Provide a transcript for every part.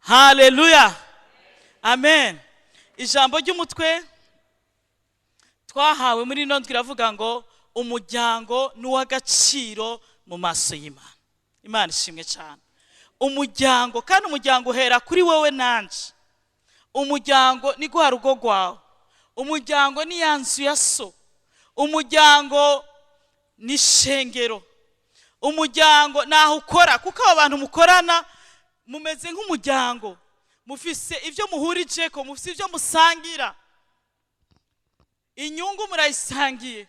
Haleluya, amen. Ijambo ry'umutwe twahawe muri ino ndwi iravuga ngo umuryango ni uw'agaciro mu maso y'Imana. Imana ishimwe cyane. Umuryango, kandi umuryango uhera kuri wowe nanje. Umuryango ni rwa rugo rwawe, umuryango ni ya nzu ya so, umuryango ni ishengero, umuryango ni aho ukora, kuko abo bantu mukorana mumeze nk'umuryango, mufise ibyo muhurije ko, mufise ibyo musangira, inyungu murayisangiye,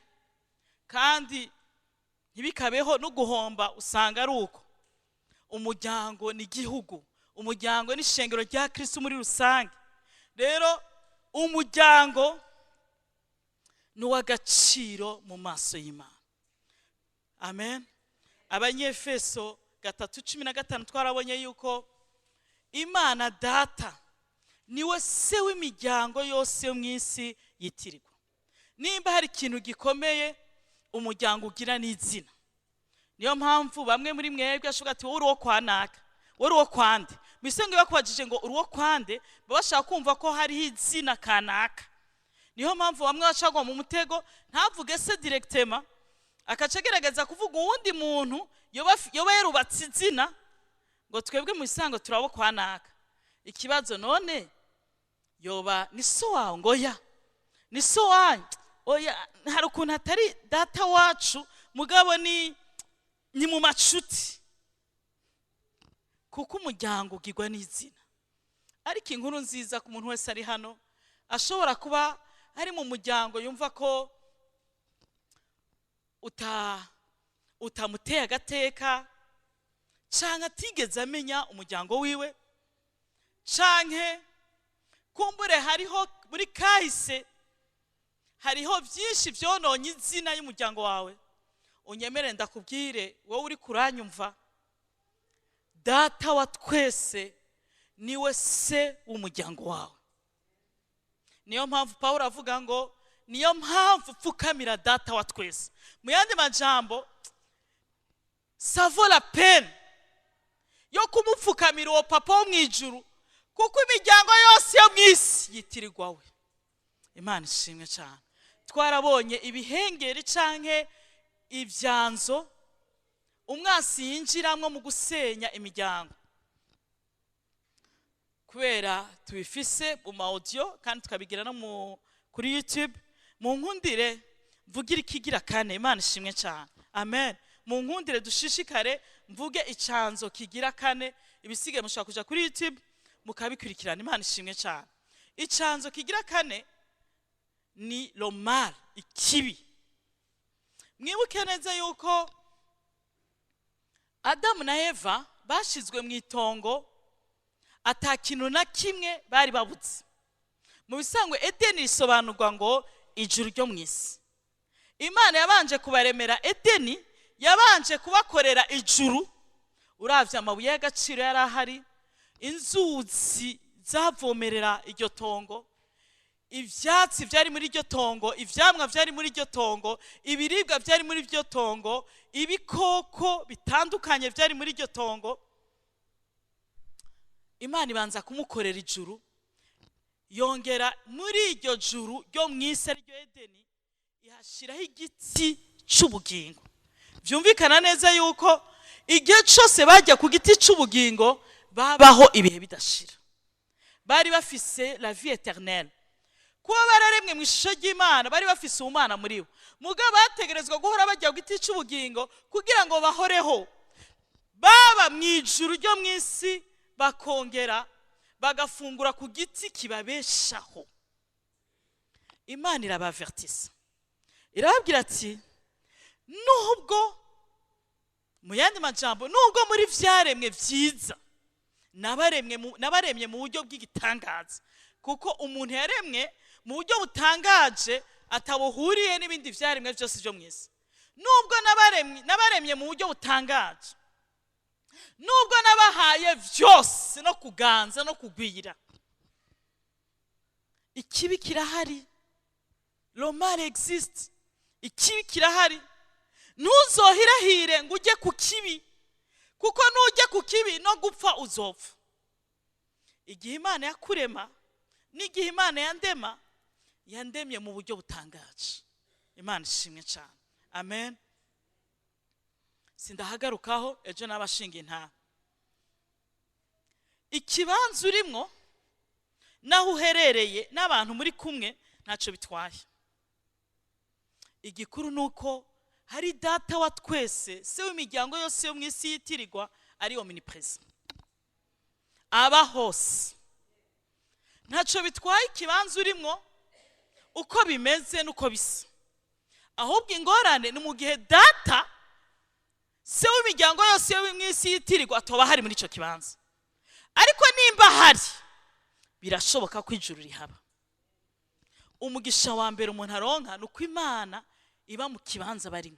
kandi ntibikabeho no guhomba usanga ari uko. Umuryango ni igihugu, umuryango ni ishengero rya Kristo muri rusange. Rero umuryango ni uw'agaciro mu maso y'Imana. Amen. Abanyefeso 3:15, twarabonye yuko Imana Data niwe se w'imiryango yose yo mu isi yitirirwa. Nimba hari ikintu gikomeye umuryango ugira n'izina. Niyo mpamvu bamwe muri mwebwe ashobora ati: "Wowe uri uwo kwa naka, wowe uri uwo kwande." Mbese ngo bakubajije ngo uri uwo kwande, baba bashaka kumva ko hariho izina kanaka. Niyo mpamvu bamwe bacagwa mu mutego, ntavuge se directement, akaca agerageza kuvuga uwundi muntu yoba yarubatse izina, ngo twebwe mu isango turabo kwa naka. Ikibazo none, yoba ni so wawe? Ngo ya ni so wanyu. Oya, hari ukuntu atari data wacu, mugabo ni mu macuti, kuko umuryango ugirwa n'izina. Ariko inkuru nziza ku muntu wese ari hano ashobora kuba ari mu muryango yumva ko utamuteye agateka, canke atigeze amenya umuryango wiwe, canke kumbure hariho muri kahise hariho byinshi byononye izina y'umuryango wawe, unyemere ndakubwire, wowe uri kuranyumva, Data wa twese niwe se w'umuryango wawe. Niyo mpamvu Paul avuga ngo niyo mpamvu pfukamira Data wa twese. Mu yandi majambo, ça vaut la peine yo kumupfukamira uwo papa wo mu ijuru, kuko imiryango yose yo mu isi yitirirwa we. Imana ishimwe cyane. Twarabonye ibihengeri canke ibyanzo umwasi yinjiramwo mu gusenya imiryango, kubera tubifise mu ma audio kandi tukabigira no kuri YouTube. Mu nkundire mvugire ikigira kane. Imana ishimwe cyane, amen. Mu nkundire dushishikare mvuge icanzo kigira kane, ibisigaye mushobora kuja kuri YouTube mukabikurikirana. Imana ishimwe cyane. Icanzo kigira kane ni le mal, ikibi. Mwibuke neza yuko Adamu na Eva bashizwe mu itongo ata kintu na kimwe bari babuze. Mu bisanzwe Edeni risobanurwa ngo ijuru ryo mu isi. Imana yabanje kubaremera Edeni, yabanje kubakorera ijuru. Uravye amabuye y'agaciro yari ahari, inzuzi zavomerera iryo tongo, ivyatsi byari muri iryo tongo, ivyamwa byari muri iryo tongo, ibiribwa byari muri iryo tongo, ibikoko bitandukanye byari muri iryo tongo. Imana ibanza kumukorera ijuru, yongera muri iryo juru ryo mu isi ariryo Edeni ihashyiraho igiti cy'ubugingo. Byumvikana neza yuko igihe cyose bajya ku giti cy'ubugingo babaho ibihe bidashira, bari bafise la vie éternelle. Kuba bararemwe mu ishusho ry'Imana, bari bafise ubumana muri bo, mugabo bategerezwa guhora bajya ku giti cy'ubugingo kugira ngo bahoreho, baba mu ijuru ryo mu isi, bakongera bagafungura ku giti kibabeshaho. Imana irabavertisa, irababwira ati nubwo, mu yandi majambo, nubwo muri vyaremwe vyiza nabaremye mu buryo bw'igitangaza, kuko umuntu yaremwe mu buryo butangaje atabuhuriye n'ibindi vyaremwe byose byo mu isi, nubwo nabaremye mu buryo butangaje, nubwo nabahaye byose no kuganza no kugwira, ikibi kirahari. Le mal existe, ikibi kirahari. Ntuzohirahire ngo ujye ku kibi, kuko nujya ku kibi no gupfa uzopfa. Igihe Imana yakurema n'igihe Imana yandema, yandemye mu buryo butangaje. Imana ishimwe cyane. Amen. Sindahagarukaho, ejo n'abashinga intara. Ikibanza urimwo naho uherereye n'abantu muri kumwe ntacyo bitwaye. Igikuru ni uko hari Data wa twese, Se w'imiryango yose yo mu isi yitirirwa, ari omniprésent, aba hose. Ntacyo bitwaye ikibanza urimwo uko bimeze n'uko bisa. Ahubwo ingorane ni mu gihe Data, Se w'imiryango yose yo mu isi yitirirwa, atoba hari muri icyo kibanza. Ariko nimba ahari, birashoboka ko ijuru rihaba. Umugisha wa mbere umuntu aronka ni uko Imana iba mu kibanza barimo,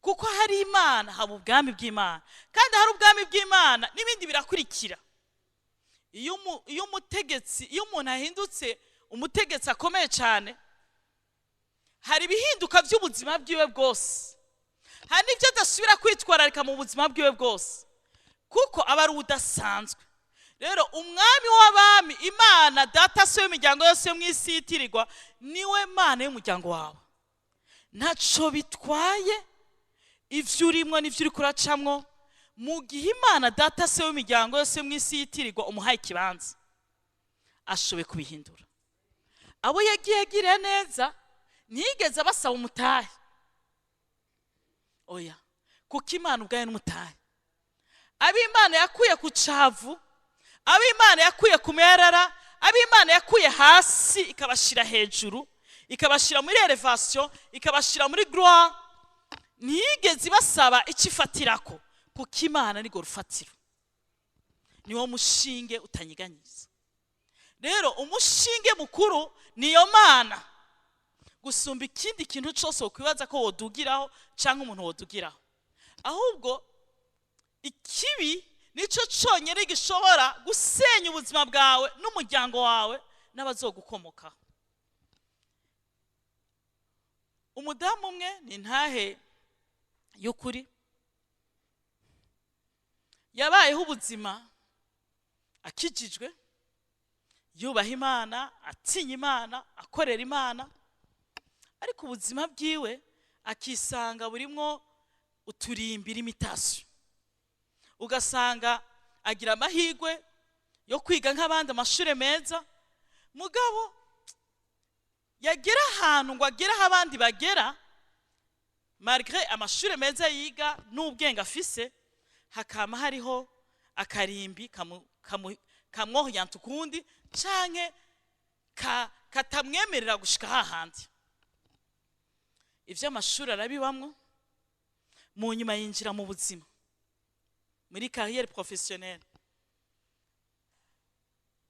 kuko hari Imana haba ubwami bw'Imana, kandi hari ubwami bw'Imana n'ibindi birakurikira. Iyo umutegetsi, iyo umuntu ahindutse umutegetsi akomeye cyane, hari ibihinduka by'ubuzima bwiwe bwose, hari n'ibyo adasubira kwitwararika mu buzima bwiwe bwose, kuko aba ari udasanzwe. Rero Umwami w'abami, Imana Data, Se w'imiryango yose yo mu isi yitirirwa, niwe Mana y'umuryango wawe. Ntacyo bitwaye ibyo urimo n'ibyo uri kuracamwo, mu gihe Imana Data, Se w'imiryango yose yo mu isi yitirirwa, umuhaye ikibanza, ashoboye kubihindura. Abo yagiye agirira neza ntiyigeze abasaba umutahe, oya, kuko Imana ubwayo n'umutahe. Abo Imana yakuye ku cavu, abo Imana yakuye ku muyarara, abo Imana yakuye hasi ikabashyira hejuru, ikabashyira muri élévation, ikabashyira muri gloire, ntiyigeze ibasaba icyo ifatirako, kuko Imana nirwo rufatiro, niwo mushinge utanyiganyiza. Rero umushinge mukuru niyo Mana, gusumba ikindi kintu cyose wokwibaza ko wodugiraho cyangwa umuntu wodugiraho. Ahubwo ikibi nicyo cyonyine gishobora gusenya ubuzima bwawe n'umuryango wawe n'abazogukomokaho. Umudamu umwe, ni intahe y'ukuri, yabayeho ubuzima akijijwe, yubaha Imana, atinya Imana, akorera Imana, ariko ubuzima bwiwe akisanga burimwo uturimbi, limitation. Ugasanga agira amahirwe yo kwiga nk'abandi amashuri meza, mugabo yagera ahantu ngo agere aho abandi bagera, malgré amashuri meza yiga n'ubwenge afise, hakama hariho akarimbi kamwohiyanta ukundi canke katamwemerera gushika hahandi. Ivy'amashuri arabibamwo, mu nyuma yinjira mu buzima, muri carrière professionnelle.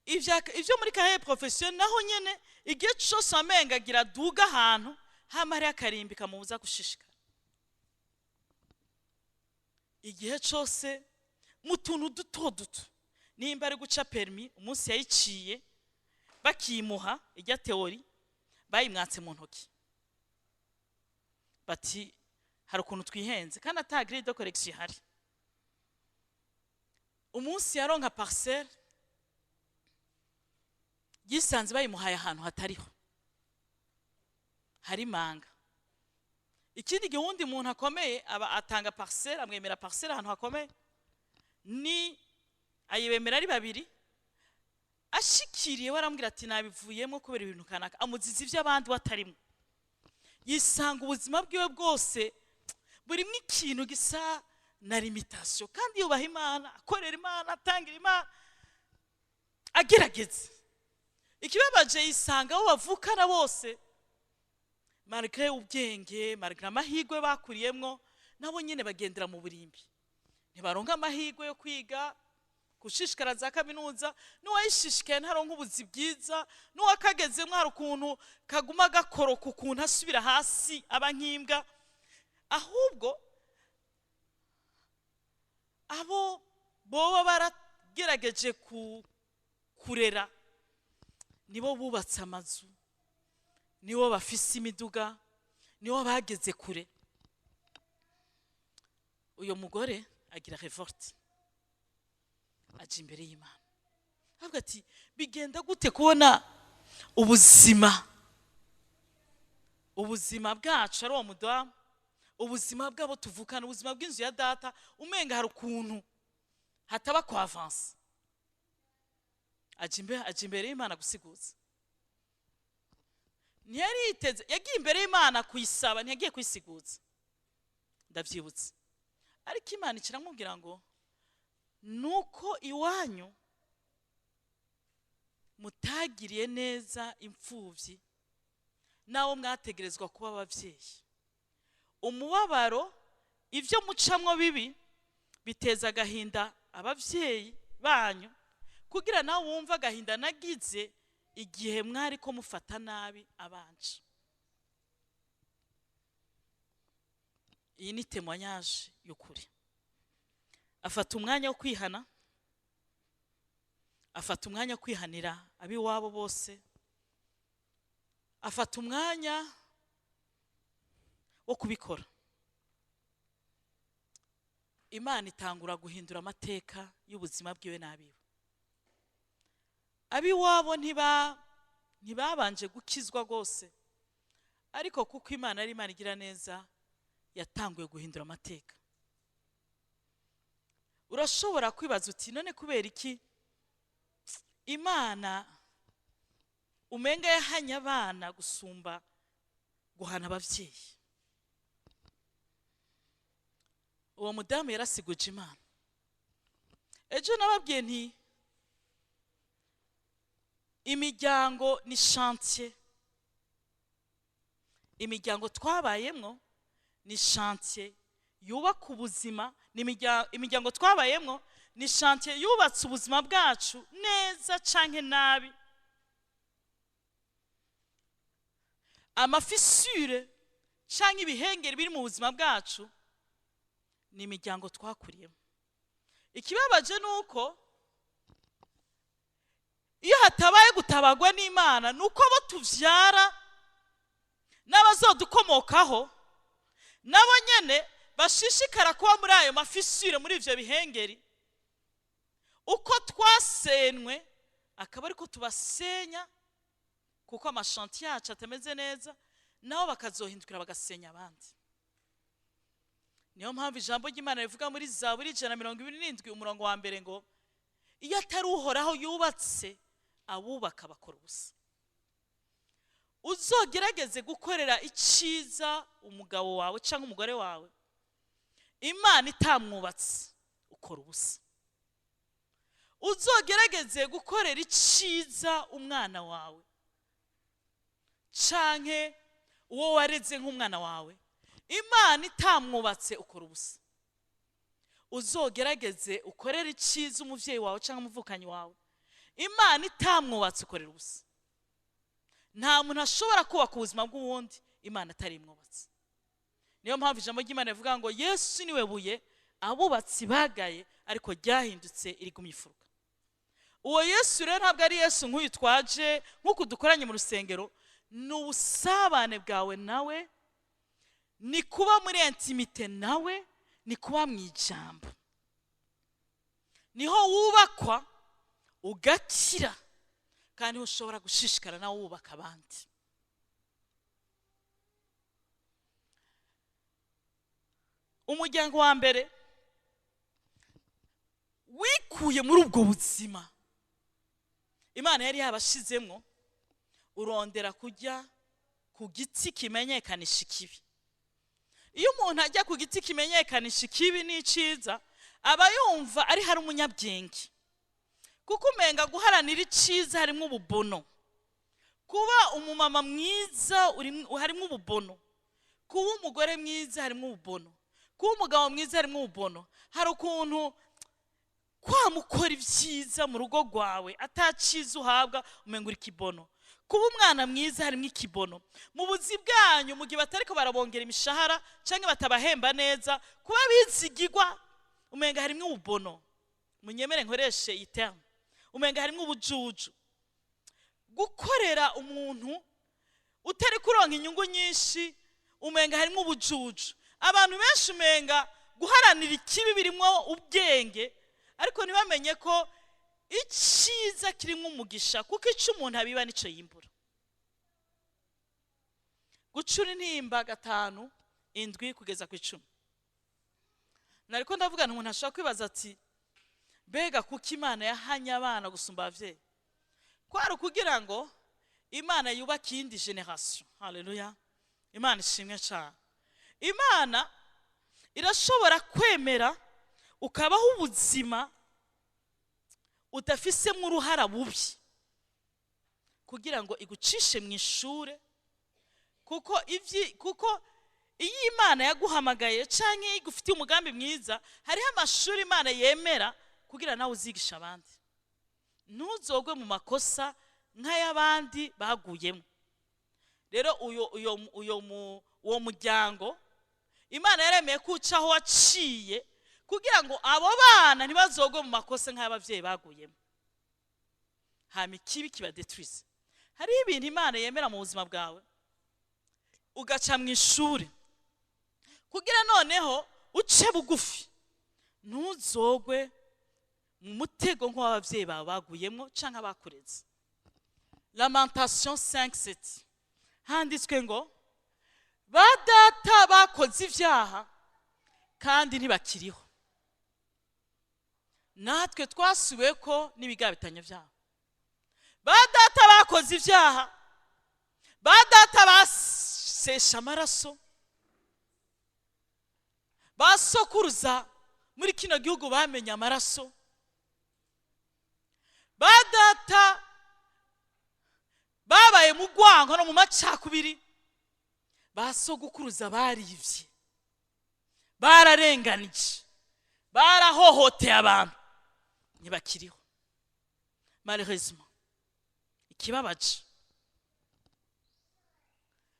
Ivyo muri carrière professionnelle naho nyene, igihe cose amenga agira duga ahantu, hama hariho akarimbi kamubuza gushishikara. Igihe cose mu tuntu duto duto, nimba ari guca permis, umunsi yayiciye bakimuha ijya théorie, bayimwatse mu ntoki, bati hari ukuntu twihenze, kandi ata grille de correction ihari. Umunsi yaronka parcelle, yisanze bayimuhaye ahantu hatariho, hari manga. Ikindi gihe uwundi muntu akomeye aba atanga parcelle, amwemera parcelle ahantu hakomeye, ni ayibemera ari babiri. Ashikiriye we aramubwira ati nabivuyemo kubera ibintu kanaka, amuziza iby'abandi watarimo. Yisanga ubuzima bwiwe bwose burimo ikintu gisa na limitation, kandi yubaha Imana, akorera Imana, atangira Imana, agerageza. Ikibabaje, yisanga abo bavukana bose, malgré ubwenge, malgré amahirwe bakuriyemwo, nabo nyine bagendera mu burimbi, ntibaronka amahirwe yo kwiga, gushishikara za kaminuza. N'uwayishishikaye ntaronka ubuzi bwiza, n'uwakagezemwo hari ukuntu kaguma gakoroka, ukuntu asubira hasi, aba nk'imbwa. Ahubwo abo boba baragerageje kurera nibo bubatse amazu, nibo bafise imiduga, nibo bageze kure. Uyu mugore agira révolte, aja imbere y'Imana. Avuga ati: "Bigenda gute kubona ubuzima bwacu ari uwo mudamu, ubuzima bw'abo tuvukana, ubuzima bw'inzu ya data, umenga hari ukuntu hataba ku avancer?" Aja imbere y'Imana gusiguza. Ntiyari yiteze. Yagiye imbere y'Imana kuyisaba, ntiyagiye kwisiguza, ndabyibutse. Ariko Imana ikiramubwira ngo: "Nuko iwanyu mutagiriye neza imfubyi n'abo mwategerezwa kuba ababyeyi. Umubabaro, ibyo mucamwo bibi, biteza agahinda ababyeyi banyu, kugira nawe wumve agahinda nagize igihe mwari ko mufata nabi abanje." Iyi ni témoignage y'ukuri. Afata umwanya wo kwihana, afata umwanya wo kwihanira ab'iwabo bose, afata umwanya wo kubikora. Imana itangura guhindura amateka y'ubuzima bwiwe n'abiwe. Ab'iwabo ntibabanje gukizwa rwose, ariko kuko Imana ari Imana igira neza, yatanguye guhindura amateka. Urashobora kwibaza uti: "None kubera iki Imana umenga yahanye abana gusumba guhana ababyeyi?" Uwo mudamu yarasiguje Imana. Ejo nababwiye nti imiryango ni chantier. Imiryango twabayemwo ni chantier yubaka ubuzima. Ni imiryango twabayemwo ni chantier yubatse ubuzima bwacu neza canke nabi. Ama fissures canke ibihengeri biri mu buzima bwacu ni imiryango twakuriyemo. Ikibabaje ni uko iyo hatabaye gutabagwa n'Imana, ni uko abo tuvyara n'abazodukomokaho nabo nyene bashishikara kuba muri ayo ma fissures, muri ivyo bihengeri. Uko twasenwe akaba ariko tubasenya, kuko ama chantiers yacu atameze neza, nabo bakazohindukira bagasenya abandi. Niyo mpamvu ijambo ry'Imana rivuga muri Zaburi 127 umurongo wa 1 ngo: "Iyo atari Uhoraho yubatse, abubaka bakora ubusa." Uzogerageze gukorera iciza umugabo wawe cyangwa umugore wawe, Imana itamwubatse, ukora ubusa. Uzogerageze gukorera iciza umwana wawe canke uwo wareze nk'umwana wawe, Imana itamwubatse, ukora ubusa. Uzogerageze ukorere iciza umuvyeyi wawe cyangwa umuvukanyi wawe, Imana itamwubatse, ukorera ubusa. Nta muntu ashobora kubaka ubuzima bw'uwundi Imana atarimwubatse. Niyo mpamvu ijambo ry'Imana rivuga ngo: "Yesu niwe buye abubatsi bagaye, ariko ryahindutse irigumye imfuruka." Uwo Yesu rero ntabwo ari Yesu nk'uyu twaje nk'uku dukoranye mu rusengero. Ni ubusabane bwawe nawe, ni kuba muri intimité nawe, ni kuba mu ijambo, niho wubakwa ugakira, kandi niho ushobora gushishikara nawe wubaka abandi. Umuryango wa mbere wikuye muri ubwo buzima Imana yari yabashizemwo, urondera kujya ku giti kimenyekanisha ikibi. Iyo umuntu ajya ku giti kimenyekanisha ikibi n'iciza, aba yumva ari hari umunyabwenge, kuko umenga guharanira iciza harimo ububono, kuba umumama mwiza harimo ububono, kuba umugore mwiza harimo ububono, kuba umugabo mwiza harimo ububono. Hari ukuntu kwamukora ibyiza mu rugo rwawe ataciza uhabwa, umenga uri kibono. Kuba umwana mwiza harimo ikibono. Mu buzi bwanyu, mu gihe batariko barabongera imishahara cyangwa batabahemba neza, kuba bizigirwa umenga harimo ububono. Munyemere nkoreshe iyi terme, umenga harimo ubujuju. Gukorera umuntu utari kuronka inyungu nyinshi, umenga harimo ubujuju. Abantu benshi umenga guharanira ikibi birimo ubwenge, ariko ntibamenye ko Icyiza kirimo umugisha, kuko icyo umuntu abiba nicyo yimbura. Gucura Intimba 5:7 kugeza ku 10. Nariko ndavuga nti umuntu ashobora kwibaza ati: "Mbega kuko Imana yahanye abana gusumba ababyeyi?" Kwari ukugira ngo Imana yubake iyindi génération. Haleluya, Imana ishimwe cyane. Imana irashobora kwemera ukabaho ubuzima udafisemo uruhara bubi kugira ngo igucishe mu ishure, kuko iyo Imana yaguhamagaye cyangwa iyo igufitiye umugambi mwiza, hariho amashuri Imana yemera kugira nawe uzigisha abandi, ntuzogwe mu makosa nk'ay'abandi baguyemo. Rero uyo uyo uyo mu uwo muryango, Imana yaremeye ko uca aho waciye kugira ngo abo bana ntibazogwe mu makosa nk'ay'ababyeyi baguyemo, hama ikibi kibadeturize. Hariho ibintu Imana yemera mu buzima bwawe ugaca mu ishuri kugira noneho uce bugufi, ntuzogwe mu mutego nk'uw'ababyeyi bawe baguyemo cyangwa bakureze. Lamentation 5:7 handitswe ngo: "Ba data bakoze ibyaha kandi ntibakiriho, natwe twasubiwe ko n'ibigabitanyo byabo." Ba data bakoze ibyaha, ba data basesha amaraso, ba sokuruza muri kino gihugu bamenye amaraso, ba data babaye mu rwango no mu macakubiri, ba sogokuruza barivye, bararenganije, barahohoteye abantu, ntibakiriho. Malheureusement, ikibabaje,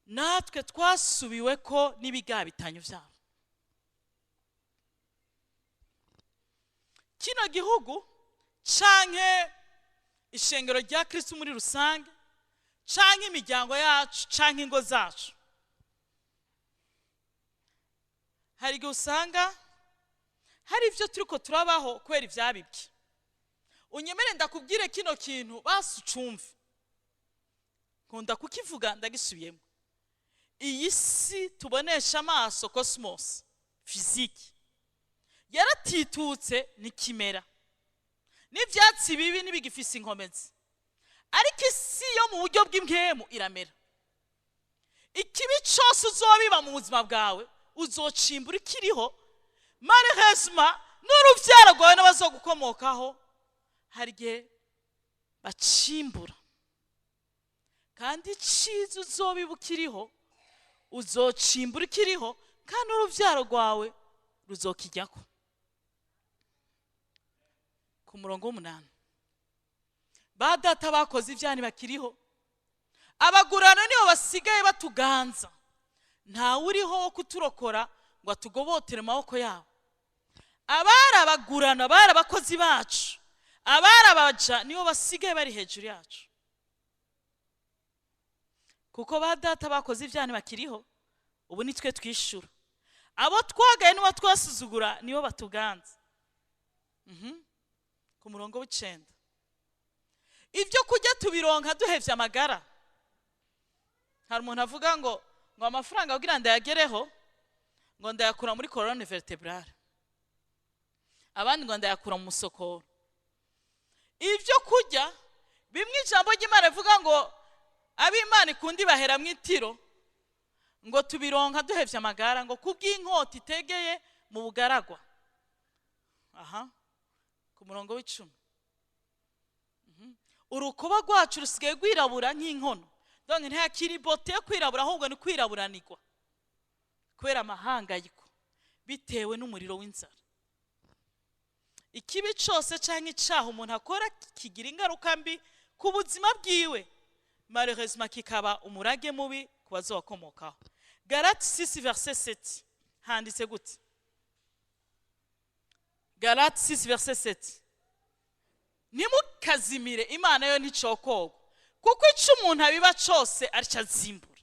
natwe twasubiwe ko n'ibigabitanyo byabo. Kino gihugu canke ishengero rya Kristo muri rusange, canke imiryango yacu, canke ingo zacu, hari igihe usanga hari ibyo turiko turabaho kubera ibyabibye. Unyemere ndakubwire kino kintu, basi ucumve, nkunda kukivuga, ndagisubiyemo. Iyi si tubonesha amaso, cosmos physique, yaratitutse, nikimera n'ibyatsi bibi ntibigifise inkomezi, ariko isi yo mu buryo bw'impwemu iramera. Ikibi cyose uzobiba mu buzima bwawe uzocimbura ikiriho. Malheureusement, n'urubyaro rwawe n'abazogukomokaho hari igihe bacimbura. Kandi icyiza uzobiba ukiriho uzocimbura ikiriho, kandi urubyaro rwawe ruzokijyako. Ku murongo w'8: "Ba data bakoze ibyaha ntibakiriho, abagurano nibo basigaye batuganza. Ntawe uriho wo kuturokora ngo atugobotere mu maboko yabo. Abari abagurano, abari abakozi bacu, abari abaja, nibo basigaye bari hejuru yacu. Kuko ba data bakoze ibyaha ntibakiriho, ubu ni twe twishura. Abo twagaye n'uwo twasuzugura nibo batuganza." Ku murongo w'9: "Ibyo kurya tubironka duhevye amagara." Hari umuntu avuga ngo amafaranga kugira ndayagereho ngo ndayakura muri colonne vertébrale, abandi ngo ndayakura mu musokoro. Ibyo kurya bimwe, ijambo ry'Imana rivuga ngo ab'Imana ikunda ibahera mu itiro, ngo tubironka duhevye amagara, ngo kubw'inkota itegeye mu bugaragwa. Aha ku murongo w'10: "Urukoba rwacu rusigaye rwirabura nk'inkono." Donc ntihakiri beauté yo kwirabura, ahubwo ni kwiraburanirwa kubera amahangayiko bitewe n'umuriro w'inzara. Ikibi cyose cyangwa icyaha umuntu akora kigira ingaruka mbi ku buzima bwiwe, malheureusement kikaba umurage mubi ku bazobakomokaho. Galate 6 verset 7 handitse gute? Galate 6 verset 7: "Ntimukazimire, Imana yo nticokogwa, kuko icyo umuntu abiba cyose aricyo azimbura."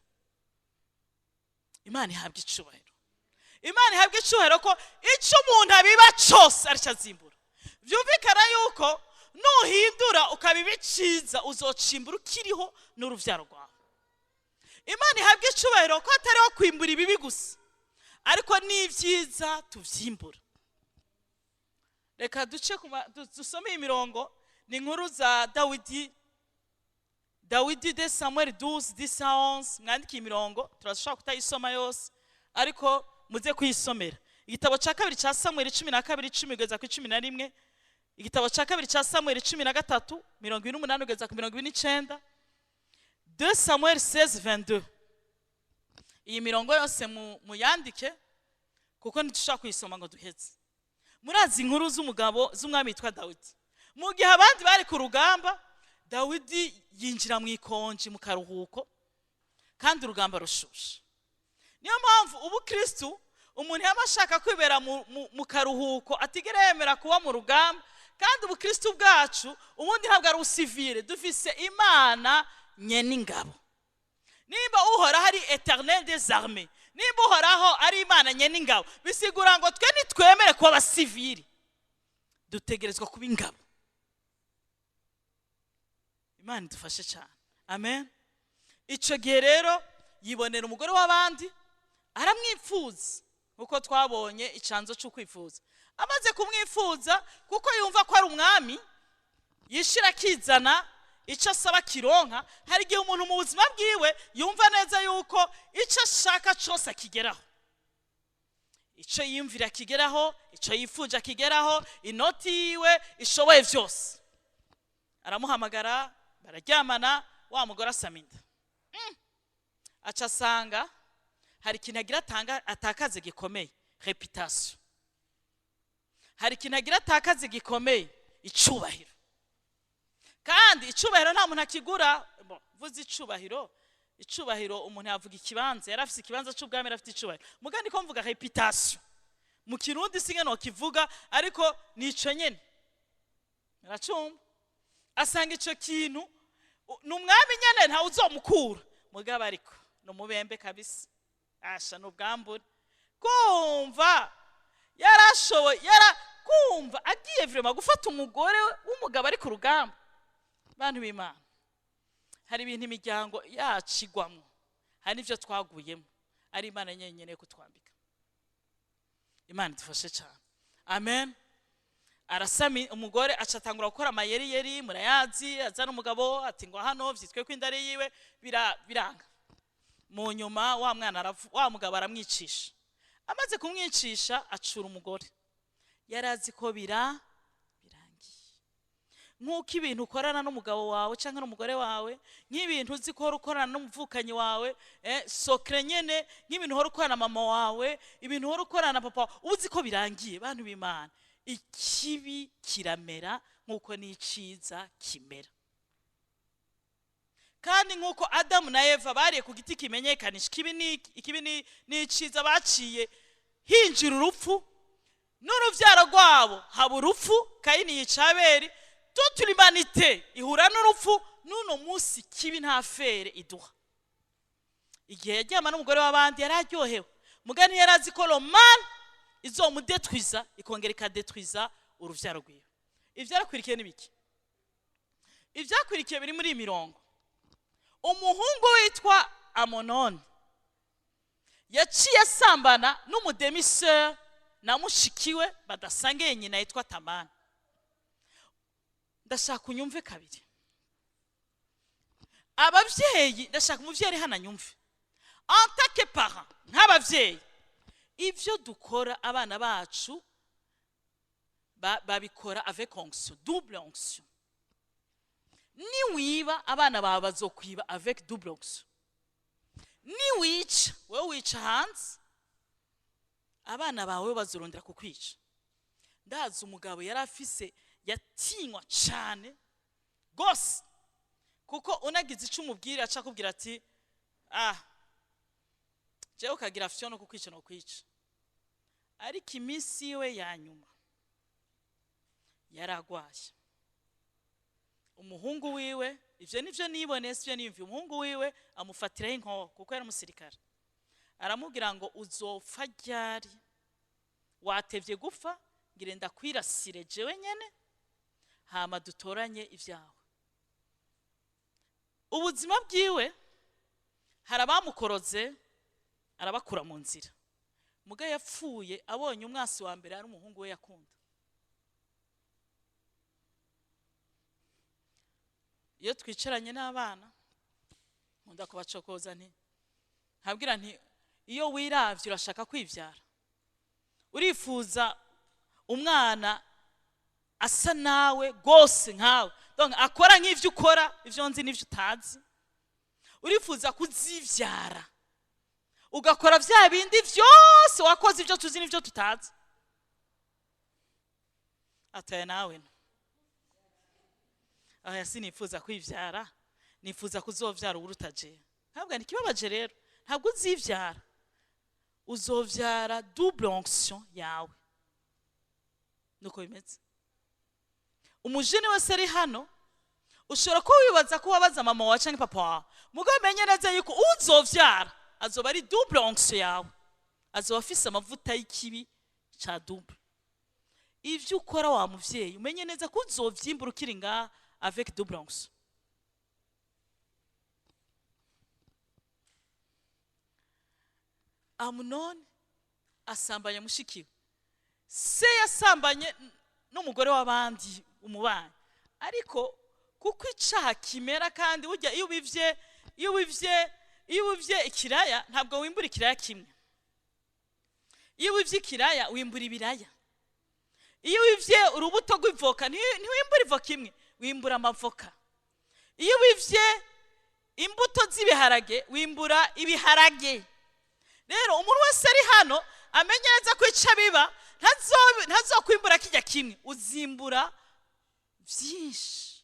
Imana ihabwa icubahiro, Imana ihabwa icubahiro ko icyo umuntu abiba cyose aricyo azimbura. Byumvikana yuko Nuhindura ukaba ibiciza, uzocimbura ukiriho n'uruvyaro rwawe. Imana ihabwa icubahiro ko atariho kwimbura ibibi gusa, ariko n'ibyiza tuvyimbura. Reka duce dusome iyi mirongo. Ni inkuru za Dawidi. Dawidi, 2 Samuel 12, 10 11. Mwandike iyi mirongo, turashobora kutayisoma yose, ariko muze kuyisomera. Igitabo cya kabiri cya Samuel 12, 10 kugeza ku 11. Igitabo cya kabiri cya Samuel 13, 28 kugeza ku 29. 2 Samuel 16, 22. Iyi mirongo yose muyandike, kuko ntitushobora kuyisoma ngo duheze. Murazi inkuru z'umugabo, z'umwami witwa Dawidi. Mu gihe abandi bari ku rugamba, Dawidi yinjira mu ikonji, mu karuhuko, kandi urugamba rushushe. Niyo mpamvu ubu Kristu umuntu yaba ashaka kwibera mu karuhuko, atigera yemera kuba mu rugamba. Kandi ubukristu bwacu ubundi ntabwo ari usivile. Dufise Imana nyen'ingabo. Nimba Uhoraho ari Éternel des armées, nimba Uhoraho ari Imana nyen'ingabo, bisigura ngo twe nitwemere kuba abasivili, dutegerezwa kuba ingabo. Imana idufashe cyane, amen. Icyo gihe rero yibonera umugore w'abandi, aramwifuza, nkuko twabonye icanzo cyo kwifuza. Amaze kumwifuza, kuko yumva ko ari umwami, yishira akizana, icyo asaba kironka. Hari igihe umuntu mu buzima bwiwe yumva neza yuko icyo ashaka cyose akigeraho, icyo yiyumvira akigeraho, icyo yifuje akigeraho, inoti yiwe ishoboye byose. Aramuhamagara, bararyamana, wa mugore asama inda. Aca asanga hari ikintu agira atanga atakaze gikomeye, réputation. Hari ikintu agira atakaze gikomeye, icubahiro. Kandi icubahiro nta muntu akigura. Bon, vuze icubahiro, icubahiro umuntu yavuga ikibanza. Yari afise ikibanza c'ubwami, yari afite icubahiro. Mugandi ko mvuga réputation mu Kirundi, singe nokivuga, ariko nico nyene aracumva. Asanga ico kintu ni umwami nyene, ntawe uzomukura. Mugabo ariko ni umubembe kabisa, asha ni ubwambure. Kumva yarashoboye, yara kumva agiye vraiment gufata umugore w'umugabo ari ku rugamba. Bantu b'Imana, hari ibintu imiryango yacu igwamwo, hari n'ibyo twaguyemo, ari Imana nyenyine yo kutwambika. Imana idufashe cyane, amen. Arasami umugore, aca atangura gukora amayeri yeri murayazi. Azana umugabo ati ngo hano vyitwe ko inda ari yiwe. Biranga. Mu nyuma wa mwana wa mugabo aramwicisha. Amaze kumwicisha, acura umugore. Yari azi ko birangiye. Nk'uko ibintu ukorana n'umugabo wawe cyangwa n'umugore wawe, nk'ibintu uzi ko uhora ukorana n'umuvukanyi wawe, secret nyene, nk'ibintu uhora ukorana na mama wawe, ibintu uhora ukorana na papa wawe, uba uzi ko birangiye. Bantu b'Imana, ikibi kiramera nk'uko n'iciza kimera. Kandi nk'uko Adamu na Eva bariye ku giti kimenyekanisha ikibi n'iciza, baciye hinjira urupfu, n'urubyaro rwabo haba urupfu. Kayini yica Abeli, toute l'humanité ihura n'urupfu. N'uno munsi kibi nta fere iduha. Igihe yaryama n'umugore w'abandi yari aryohewe, mugani yari azi ko romani izomudetwiza, ikongera ikadetwiza uruvyaro rwiwe. Ivyarakurikiye n'ibiki? Ivyakurikiye biri muri iyi mirongo. Umuhungu witwa Amononi yaciye asambana n'umu demi-sœur na mushikiwe badasangiye nyina, yitwa Tamani. Ndashaka unyumve kabiri, ababyeyi. Ndashaka umubyeyi ari hano anyumve. En tant que parent, nk'ababyeyi, ibyo dukora abana bacu babikora avec onction, double onction. Niwiba, abana bawe bazokwiba avec double onction. Niwica, wowe wica hanze, abana bawe bazorondera kukwica. Ndazi umugabo yari afise, yatinywa cyane rwose, kuko unagize icyo umubwira aca akubwira ati: "Ah, jewe ukagira fiyo no kukwica no kwica." Ariko iminsi yiwe ya nyuma yaragwaye. Umuhungu wiwe, ivyo nivyo niboneye, sivyo niyumviye, umuhungu wiwe amufatiraho inkoho, kuko yari umusirikare. Aramubwira ngo: "Uzopfa ryari? Watevye gupfa, ngire ndakwirasire jewe nyene." Hanyuma Hama dutoranye ibyawe. Ubuzima bwiwe hari abamukoroze, arabakura mu nzira. Muga yapfuye abonye umwasi wa mbere ari umuhungu we yakunda. Iyo twicaranye n'abana nkunda kubacokoza, nti ntabwira nti: "Iyo wiravye urashaka kwivyara? Urifuza umwana asa nawe rwose nkawe, donc akora nk'ivyo ukora, ivyo nzi n'ivyo utazi? Urifuza kuzivyara ugakora vya bindi vyose wakoze, ivyo tuzi n'ivyo tutazi?" Ataye nawe no aya: "Sinifuza kwivyara, nifuza kuzovyara uwuruta jewe." Ntabwo ikibabaje rero, ntabwo uzivyara, uzovyara double onction yawe. Nuko bimeze. Umujene wese ari hano, ushobora kuba wibaza ko wabaza mama wawe canke papa wawe, mugabo umenye neza yuko uzovyara azoba ari double onction yawe, azoba afise amavuta y'ikibi ca double. Ivyo ukora wa muvyeyi, umenye neza ko uzovyimbura ukiri ngaha avec double onction. Amunoni asambanya mushikiwe. Se yasambanye n'umugore w'abandi, umubanyi. Ariko kuko icaha kimera, kandi burya iyo ubivye ikiraya, ntabwo wimbura ikiraya kimwe. Iyo ubivye ikiraya, wimbura ibiraya. Iyo wivye urubuto rw'ivoka, ntiwimbura ivoka imwe, wimbura amavoka. Iyo wivye imbuto z'ibiharage, wimbura ibiharage. Rero umuntu wese ari hano amenye neza ko ico biba ntazokwimbura kijya kimwe, uzimbura byinshi.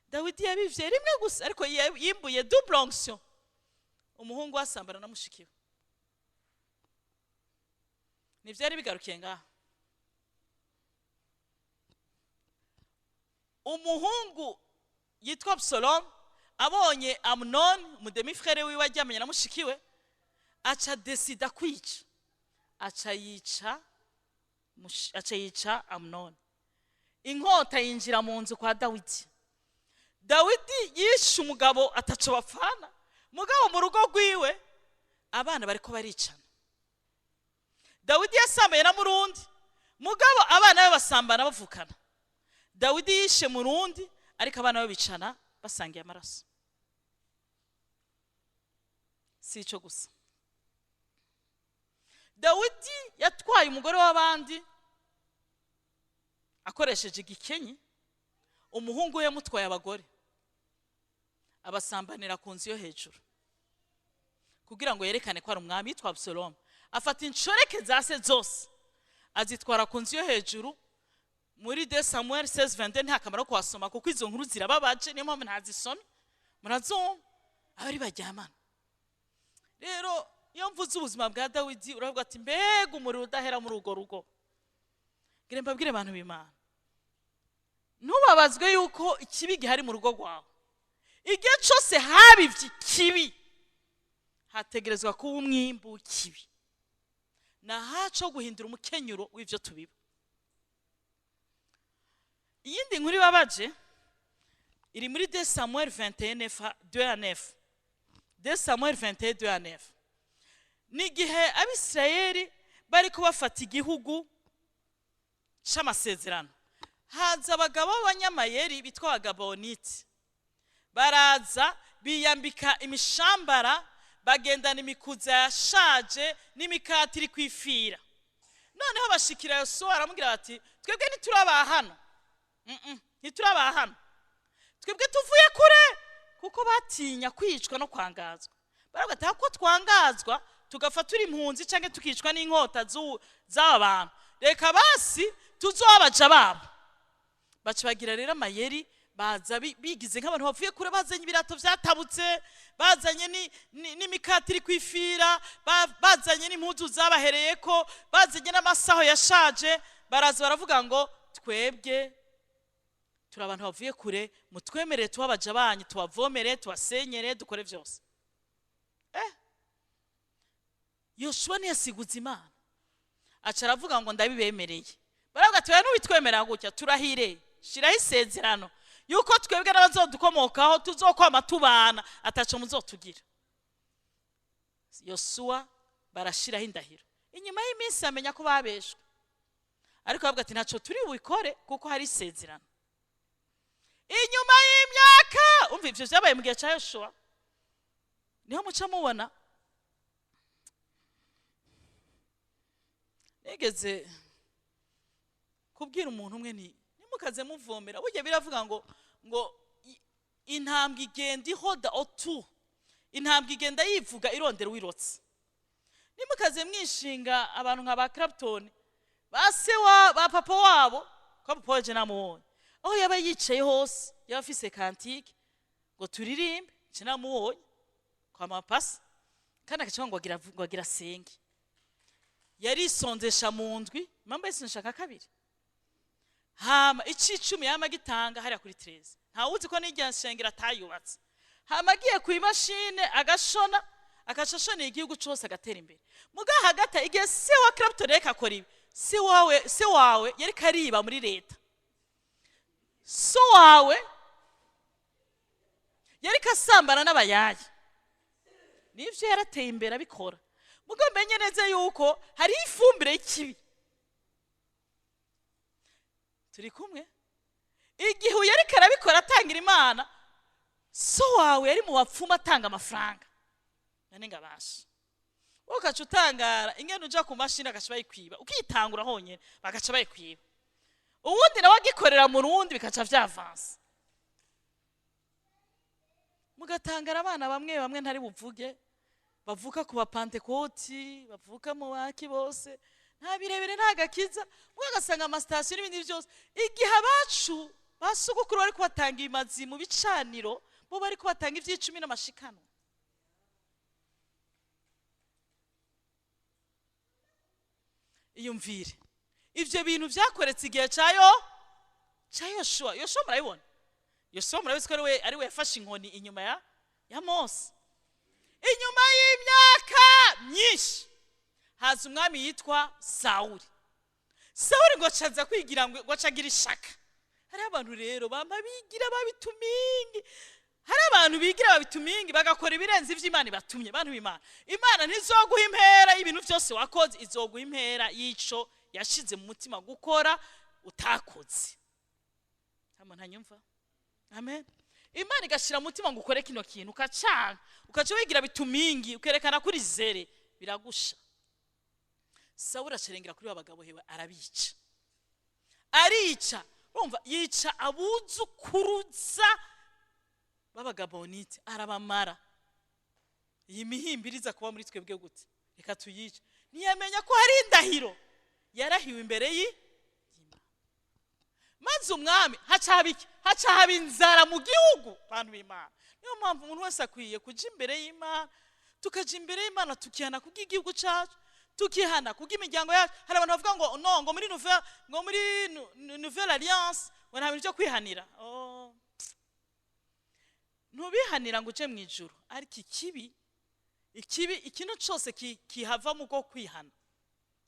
Dawidi yabivye rimwe gusa, ariko yimbuye double onction. Umuhungu wasambana na mushikiwe. Ntivyari bigarukiye ngaha. Umuhungu yitwa Absalom abonye Amunoni, umu demi-frère wiwe, aryamanye na mushikiwe, aca desida kwica, aca yica Amunoni. Inkota yinjira mu nzu kwa Dawidi. Dawidi yishe umugabo ataco bapfana, mugabo mu rugo rwiwe abana bariko baricana. Dawidi yasambaye na murundi, mugabo abana be basambana bavukana. Dawidi yishe murundi, ariko abana be bicana basangiye amaraso. Si ico gusa, Dawidi yatwaye umugore w'abandi akoresheje igikenyi. Umuhungu we yamutwaye abagore, abasambanira ku nzu yo hejuru kugira ngo yerekane ko ari umwami. Yitwa Abusalomu. Afata inshoreke za se zose, azitwara ku nzu yo hejuru. Muri 2 Samuel 16:22. Nta kamaro kuhasoma kuko izo nkuru zirababaje, niyo mpamvu ntazisomye, murazumva abari baryamana. Rero iyo mvuze ubuzima bwa Dawidi, uravuga ati: "Mbega umuriro udahera muri urwo rugo!" Ngira mbabwire, abantu b'Imana, ntubabazwe yuko ikibi gihari mu rugo rwawe. Igihe cyose habivye ikibi, hategerezwa kuba umwimbu w'ikibi. Ni ahacu ho guhindura umukenyuro w'ivyo tubiba. Iyindi nkuru ibabaje iri muri 2 Samuel 21 2 à 9. 2 Samuel 21 2 à 9. Ni igihe Abisirayeli bariko bafata igihugu c'amasezerano, haza abagabo b'abanyamayeri bitwa Abagaboniti. Baraza, biyambika imishambara, bagendana imikuza yashaje n'imikati iri kwifira. Noneho bashikira Yosuwa, aramubwira bati: "Twebwe ntituraba hano, ntituraba hano, twebwe tuvuye kure." Kuko batinya kwicwa no kwangazwa. Baravuga ati: "Ko twangazwa, tugapfa turi impunzi cyangwa tukicwa n'inkota z'aba bantu, reka basi tuzobaja babo." Baca bagira rero amayeri, baza bigize nk'abantu bavuye kure, bazanye ibirato vyatabutse, bazanye n'imikati iri kwifira, bazanye n'impuzu zabahereyeko, bazanye n'amasaho yashaje. Baraza baravuga ngo: "Twebwe turi abantu bavuye kure, mutwemerere tubabaja banyu, tubavomere, tubasenyere, dukore vyose." Yoshuwa ntiyasiguza Imana, aca aravuga ngo: "Ndabibemereye." Baravuga ati: "Oya, ntubitwemerera gutya, turahire." Shiraho isezerano yuko twebwe n'abazodukomokaho tuzokwama tubana, ataco muzotugira. Yosuwa barashiraho indahiro. Inyuma y'iminsi amenya ko babeshwe, ariko bavuga ati ntaco turi bubikore kuko hari isezerano. Inyuma y'imyaka, umva ivyo vyabaye mu gihe ca Yosuwa, niho muca mubona. Nigeze kubwira umuntu umwe nti nimukaze muvomera, burya biravuga ngo intambwe igenda ihoda otu, intambwe igenda yivuga irondera uwirotse. Nimukaze mwishinga abantu nka ba Clapton, ba se wa ba papa wabo, ko papa waje namubonye aho yaba yicaye hose, yaba afise kantike ngo turirimbe, je namubonye kwa mapasi, kandi agaca ngo agira senge. Yarisonzesha mu ndwi, impamvu yisonzesha ka kabiri, hama icicumi yama gitanga hariya kuri 13, ntawuzi ko n'irya nshengero atayubatse. Hama agiye ku imashine agashona, agashashona igihugu cose agatera imbere. Muga hagati igihe se wa Clapton reka akora ibi, se wawe yari kariba muri leta, so wawe yari kasambana n'abayaye, nivyo yarateye imbere abikora. Muga menye neza yuko hari ifumbire y'ikibi. Turi kumwe? Igihe yari karabikora atangira Imana, so wawe yari mu bapfumu atanga amafaranga. None ngabasha ukaca utangara ingene uja ku mashini agaca bayikwiba, ukitangura honyene bagaca bayikwiba, uwundi nawe agikorera mu rundi bikaca vyavansa. Mugatangara abana bamwe bamwe ntari buvuge, bavuka ku bapantekoti, bavuka mu baki bose, nta birebire nta gakiza, mugasanga amasitasiyo n'ibindi byose. Igihe abacu basogokuru bari kubatanga imazi mu bicaniro, bo bari kubatanga ivy'icumi n'amashikano. Iyumvire ivyo bintu vyakoretse igihe cayo ca Yoshua. Yoshua murabibona, Yoshua murabizi ko ari we yafashe inkoni inyuma ya Mose. Inyuma y'imyaka myinshi haza umwami yitwa Sawuli. Sawuli ngo acaza kwigira ngo acagira ishaka. Hari abantu rero bamba bigira babitumingi, hari abantu bigira babitumingi bagakora ibirenze ivy'Imana ibatumye. Bantu b'Imana, Imana ntizoguha impera y'ibintu vyose wakoze, izoguha impera y'ico yashize mu mutima gukora utakoze. Hama ntanyumva? Amen. Imana igashira mutima ngo ukore kino kintu, ukacanga, ukaca wigira bitumingi, ukerekana kuri zere, biragusha. Sawuli acerengera kuri babagabo hewe arabica. Arica, urumva yica abuzukuruza b'abagabonite, arabamara. Iyi mihimbiriza kuba muri twebwe gute? Reka tuyice. Ntiyamenya ko hari indahiro yarahiwe imbere y'Imana. Maze umwami haca haba iki? Haca haba inzara mu gihugu. Bantu b'Imana, niyo mpamvu umuntu wese akwiye kuja imbere y'Imana, tukaja imbere y'Imana tukihana kubw'igihugu cacu, tukihana kubw'imiryango yacu. Hari abantu bavuga ngo no, ngo muri nouvelle, ngo muri nouvelle alliance ngo nta bintu byo kwihanira. Oh, ntubihanira ngo uje mu ijuru, ariko ikibi ikintu cyose kihava mu bwo kwihana.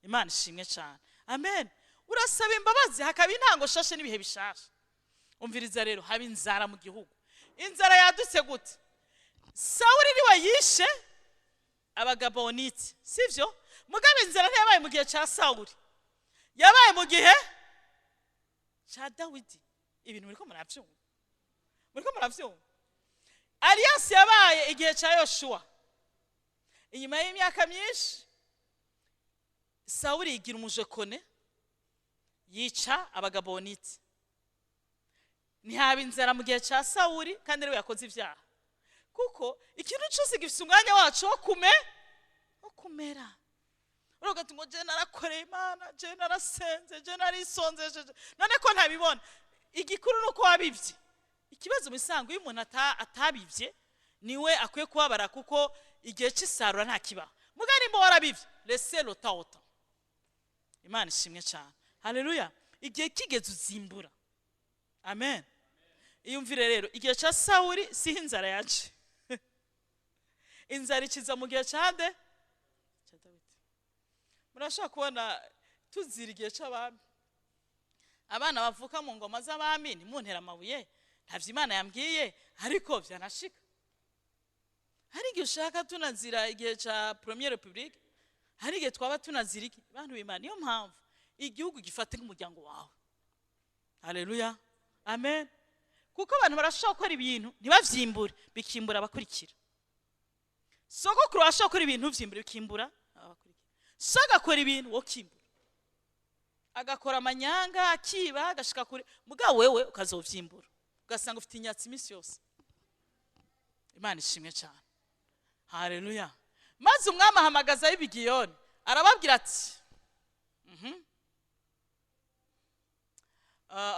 Imana ishimwe cyane. Amen. Urasaba imbabazi hakaba intango shashe n'ibihe bishasha. Umviriza rero, haba inzara mu gihugu. Inzara yadutse gute? Sawuli niwe yishe abagabonite, sivyo? Mugabe inzara ntiyabaye mu gihe ca Sawuli, yabaye mu gihe ca Dawidi. Ibintu muriko muravyumva, muriko muravyumva. Alliance yabaye igihe ca Yoshua. Inyuma y'imyaka myinshi Sawuli yigira umujekone, yica abagabonite. Ntihaba inzara mu gihe ca Sawuli, kandi ariwe yakoze ivyaha. Kuko ikintu cyose gifise umwanya wacu wo kumera. Uruvuga ati ngo je narakoreye Imana, je narasenze, je narisonzesheje, none ko ntabibona. Igikuru nuko wabivye. Ikibazo misango iyo umuntu atabivye niwe akwiye kubabara, kuko igihe c'isarura nta kibaho. Mugani mbo warabivye, laissez le temps au temps. Imana ishimwe cyane. Haleluya. Igihe kigeze uzimbura. Amen. Iyumvire rero igihe ca Sawuli siho inzara yaje. Inzara ikiza mu gihe ca nde? Ca Dawidi. Murashobora kubona tuzira igihe c'abami. Abana bavuka mu ngoma z'abami, ntimuntere amabuye, ntavyo Imana yambwiye, ariko vyanashika. Hari igihe ushaka tunazira igihe ca Première République, hari igihe twaba tunazira iki. Bantu b'Imana, niyo mpamvu igihugu gifate nk'umuryango wawe. Haleluya, amen. Kuko abantu barashobora gukora ibintu ntibavyimbure, bikimbura abakurikira. Sogokuru arashobora gukora ibintu vyimbure, bikimbura abakurikira. So agakora ibintu, wokimbura, agakora amanyanga, akiba, agashika kure, mugabo wewe ukazovyimbura, ugasanga ufite inyatsi iminsi yose. Imana ishimwe cyane, haleluya. Maze umwami ahamagaza ab'Ibigiyoni, arababwira ati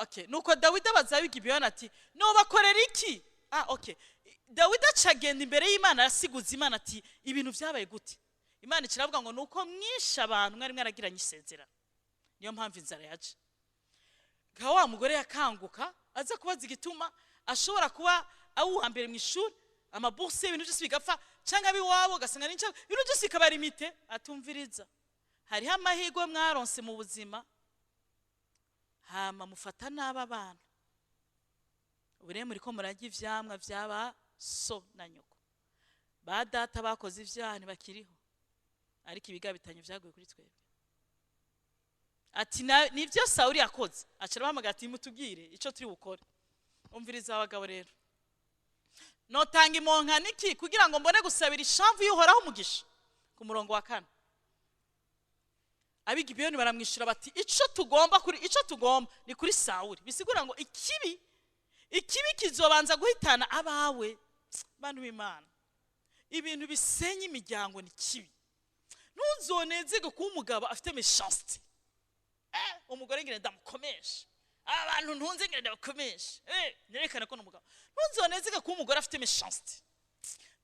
okay. Nuko Dawidi abaza ab'Igibeyoni ati: "Nobakorera iki?" Okay. Dawidi acagenda imbere y'Imana, arasiguza Imana ati: "Ibintu vyabaye gute?" Imana ikiravuga ngo: "Nuko mwishe abantu mwari mwaragiranye isezerano, niyo mpamvu inzara yaje." Nka wa mugore yakanguka aza kubaza igituma ashobora kuba ari uwa mbere mu ishuri, ama bourses, ibintu byose bigapfa, cyangwa ab'iwabo ugasanga ni ibintu byose bikaba limité. Atumviriza, hariho amahirwe mwaronse mu buzima, hama mufata nabi abana. Ubu rero muriko murarya ivyamwa vy'aba so na nyoko. Ba data bakoze ivyaha ntibakiriho, ariko ibigabitanyo vyaguye kuri twebwe. Ati: "Nivyo Sawuli yakoze." Aca arabahamagara ati: "Mutubwire ico turi bukore." Umviriza abagabo rero: "Notanga imponkano iki kugira ngo mbone gusabira ishamvu y'Uhoraho umugisha?" Ku murongo wa 4, Abigibeyoni baramwishyura bati: "Ico tugomba kuri, ico tugomba ni kuri Sawuli." Bisigura ngo ikibi kizobanza guhitana abawe. Bantu b'Imana, ibintu bisenya imiryango ni kibi. Ntuzonezerwe kuba umugabo afite méchanceté. Umugore ngira ndamukomesha, abantu ntunze ngira ndabakomesha, nerekana ko n'umugabo. Ntuzonezerwe kuba umugore afite méchanceté,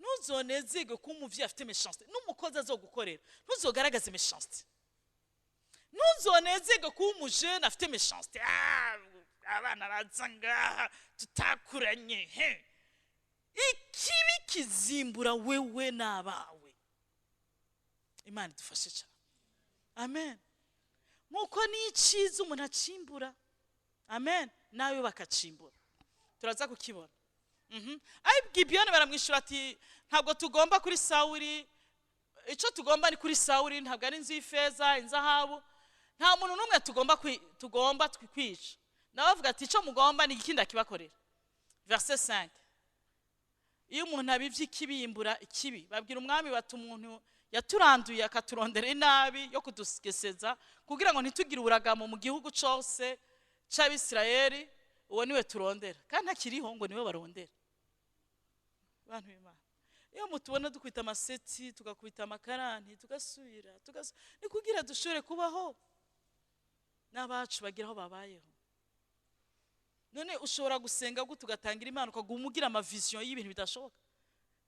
ntuzonezerwe kuba umuvyeyi afite méchanceté, n'umukozi azogukorera ntuzogaragaze méchanceté. Ntuzonezerwe kuba umujene afite méchanceté. Abana baza ngaha tutakuranye he. Ikibi kizimbura wewe n'abawe. Imana idufashe cyane, amen. Nkuko n'iciza umuntu acimbura, amen, nawe bakacimbura, turaza kukibona. Abigibiyoni baramwishyura ati: "Ntabwo tugomba kuri Sawuli, icyo tugomba ni kuri Sawuli, ntabwo ari inzu y'ifeza, inzahabu, nta muntu n'umwe tugomba kwica." Nawe bavuga ati: "Icyo mugomba ni iki? Ndakibakorera." Verset 5: iyo umuntu abivye ikibi yimbura ikibi. Babwira umwami bati: "Umuntu yaturanduye akaturondera inabi yo kudugeseza kugira ngo ntitugire uburagamo mu gihugu cose c'Abisirayeli, uwo niwe turondera, kandi ntakiriho ngo niwe barondera." Bantu b'Imana, iyo mutubona dukubita amaseti, tugakubita amakaranti, tugasubira, ni kugira dushobore kubaho n'abacu bagira aho babayeho. None ushobora gusenga gute, ugatangira Imana, ukaguma ugira ama visions y'ibintu bidashoboka?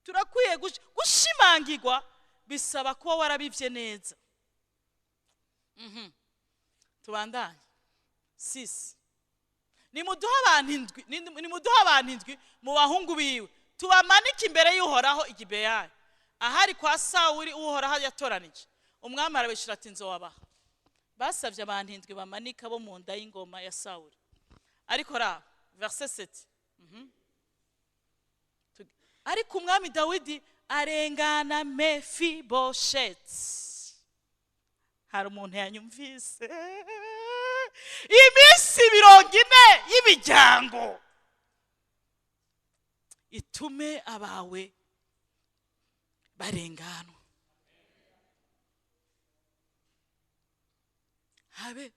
Turakwiye gushimangirwa, bisaba kuba warabivye neza. Tubandanye. 6: nimuduhe abantu indwi, nimuduhe abantu indwi mu bahungu biwe, tubamanike imbere y'Uhoraho i Gibeyayi, ahari kwa Sawuli, Uhoraho yatoranije. Umwami arabishura ati: "Nzobabaha." Basabye abantu indwi bamanika bo mu nda y'ingoma ya Sawuli. Ariko raba verset 7. Ariko umwami Dawidi arengana Mefibosheti. Hari umuntu yanyumvise? Iminsi 40 y'imiryango itume abawe barenganwa, habe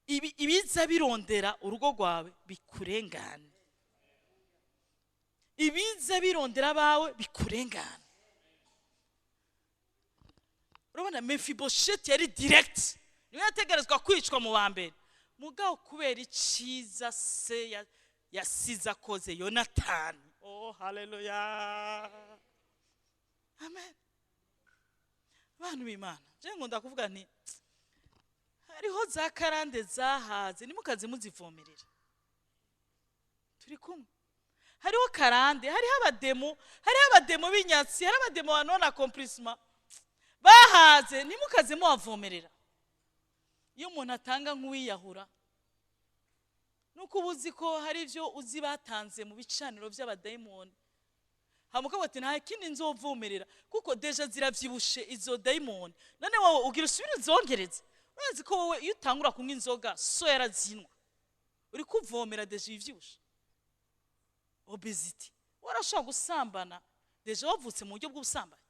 ibi ibiza birondera urugo rwawe bikurengane, ibiza birondera abawe bikurengane. Urabona, Mefibosheti yari direct, niwe yategerezwa kwicwa mu wa mbere, mugabo kubera iciza se yasize akoze Yonatani. Oh, haleluya, amen. Abantu b'Imana, je nkunda kuvuga nti hariho za karande zahaze, nimukaze muzivomerera. Turi kumwe? Hariho karande, hariho abademo, hariho abademo b'inyatsi, hariho abademo ba non accomplissement bahaze, ntimukaze mubavomerera. Iyo umuntu atanga nk'uwiyahura. Nuko uba uzi ko hari ibyo uzi batanze mu bicaniro by'abadayimoni, hamuka bati: "Nta kindi nzovumerera," kuko déjà ziravyibushe izo dayimoni. None wowe ugira usubire uzongereze? Urazi ko wowe iyo utangura kunywa inzoga, so yarazinwa, uri kuvomera déjà ivyibushe. Obésité, warashobora gusambana, déjà wavutse mu buryo bw'ubusambanyi.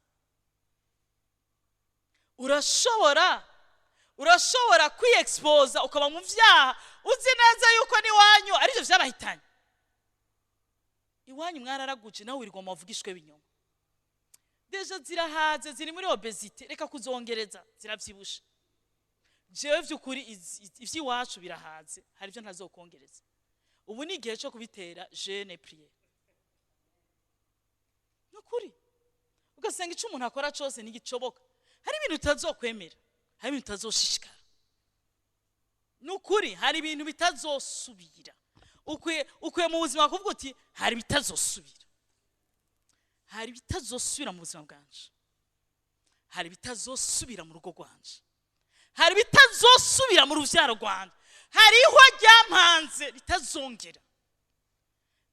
Urashobora kwiyexposa ukaba mu vyaha, uzi neza yuko n'iwanyu arivyo vyabahitanye. Iwanyu mwararaguje, nawe wirirwa mu bavugishwe binyoma. Déjà zirahaze, ziri muri obésité, reka kuzongereza, ziravyibushe. Jewe vy'ukuri ivy'iwacu birahaze, hari ibyo ntazokongereza. Ubu ni igihe cyo kubitera jeûne, prière. Nukuri ugasanga icyo umuntu akora cyose ntigicoboka. Hari ibintu utazokwemera, hari ibintu utazoshishikara. Nukuri hari ibintu bitazosubira. Ukwiye mu buzima kuvuga uti: "Hari ibitazosubira, hari ibitazosubira mu buzima bwanje, hari ibitazosubira mu rugo rwanje, hari ibitazosubira mu rubyaro rwanje, hari ihwa ryampanze ritazongera."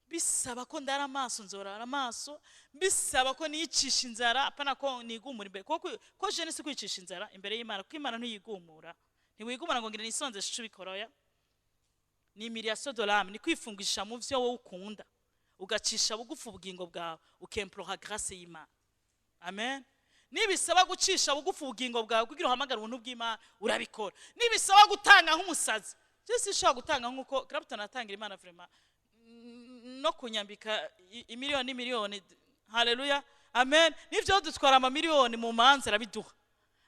Bisaba ko ndara amaso, nzorara amaso. Bisaba ko niyicisha inzara, apana ko nigumura imbere, kuko ko jeûne si kwicisha inzara imbere y'Imana, kuko Imana ntiyigumura. Ntiwigumura ngo ngira nisonze ubikora. Oya, ni humiliation de l'âme, ni kwifungisha mu vyo wowe ukunda, ugacisha bugufi ubugingo bwawe, ukemplora grâce y'Imana. Amen. Nibisaba gucisha bugufi ubugingo bwawe kugira uhamagare ubuntu bw'Imana, urabikora. Nibisaba gutanga nk'umusazi, je sinshobora gutanga nk'uko Clapton atangira Imana, vraiment, no kunyambika imiliyoni n'imiliyoni. Haleluya, amen. Nivyo dutwara amamiliyoni mu manza, arabiduha,